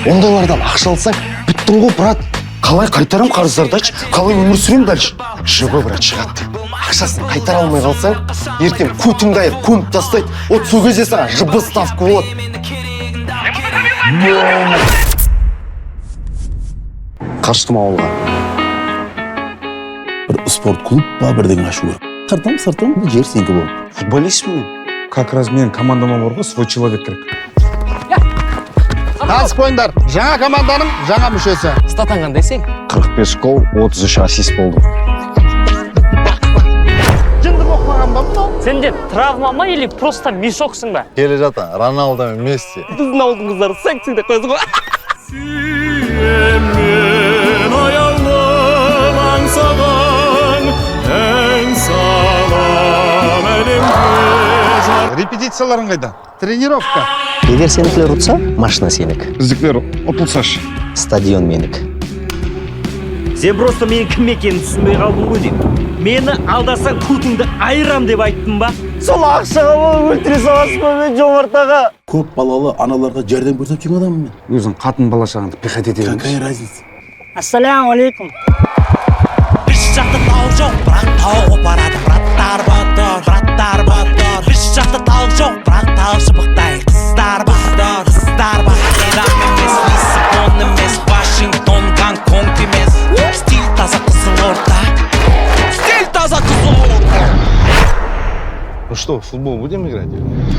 Ондайлардан ақша алсаң, біттің ғой, брат. Қалай қайтарам қарыздарды, айтшы? Қалай өмір сүремін дальше? ЖБ, брат, шығады деп. Ақшасын қайтара алмай қалсаң, ертең көтіңді айырып көміп тастайды. Вот сол кезде саған ЖБ ставка болады. Қаштым ауылға. Бір спорт клуб па, бірдеңе ашу керек. Қыртым сыртым жер сенікі болды. Футболистпін мен. Как раз менің командама бар ғой, свой человек керек. Танысып қойыңдар, жаңа команданың жаңа мүшесі. Статаң қандай сен? 45 гол, 33 ассист болды. Жынды болып қалған ба мынау? Сенде травма ма или просто мешоксың ба? Келе жатыр Роналдо мен Месси. Біздің ауылдың қыздары секси деп қоясың ғой. Мен аяулым аңсаған ән салам әлемге. Репетицияларың қайда? Тренировка. Егер сенікілер ұтса, машина сенікі. Біздікілер ұтылсашы? Стадион менікі. Сен просто менің кім екенімді түсінбей қалдың ғой деймін. Мені алдасаң, көтіңді айырам деп айттым ба? Сол ақшаға өлтіре саласың ба мен, Жомарт аға? Көп балалы аналарға жәрдем көрсетіп жүрген адаммын мен. Өзің қатын бала шағаңды пихать ете беріңізші. Какая разница? Ассалаумағалейкум. Біз жақта тау жоқ, бірақ тау қопарады браттар батыр, браттар батыр. Біз жақта тау жоқ, бірақ тау шыбықтай қыздар батыр, қыздар батыр. Емес, Лиссабон емес, Вашингтон, Гонконг емес. Стиль таза Қызылорда, стиль таза Қызылорда. Ну что, в футбол будем играть или нет?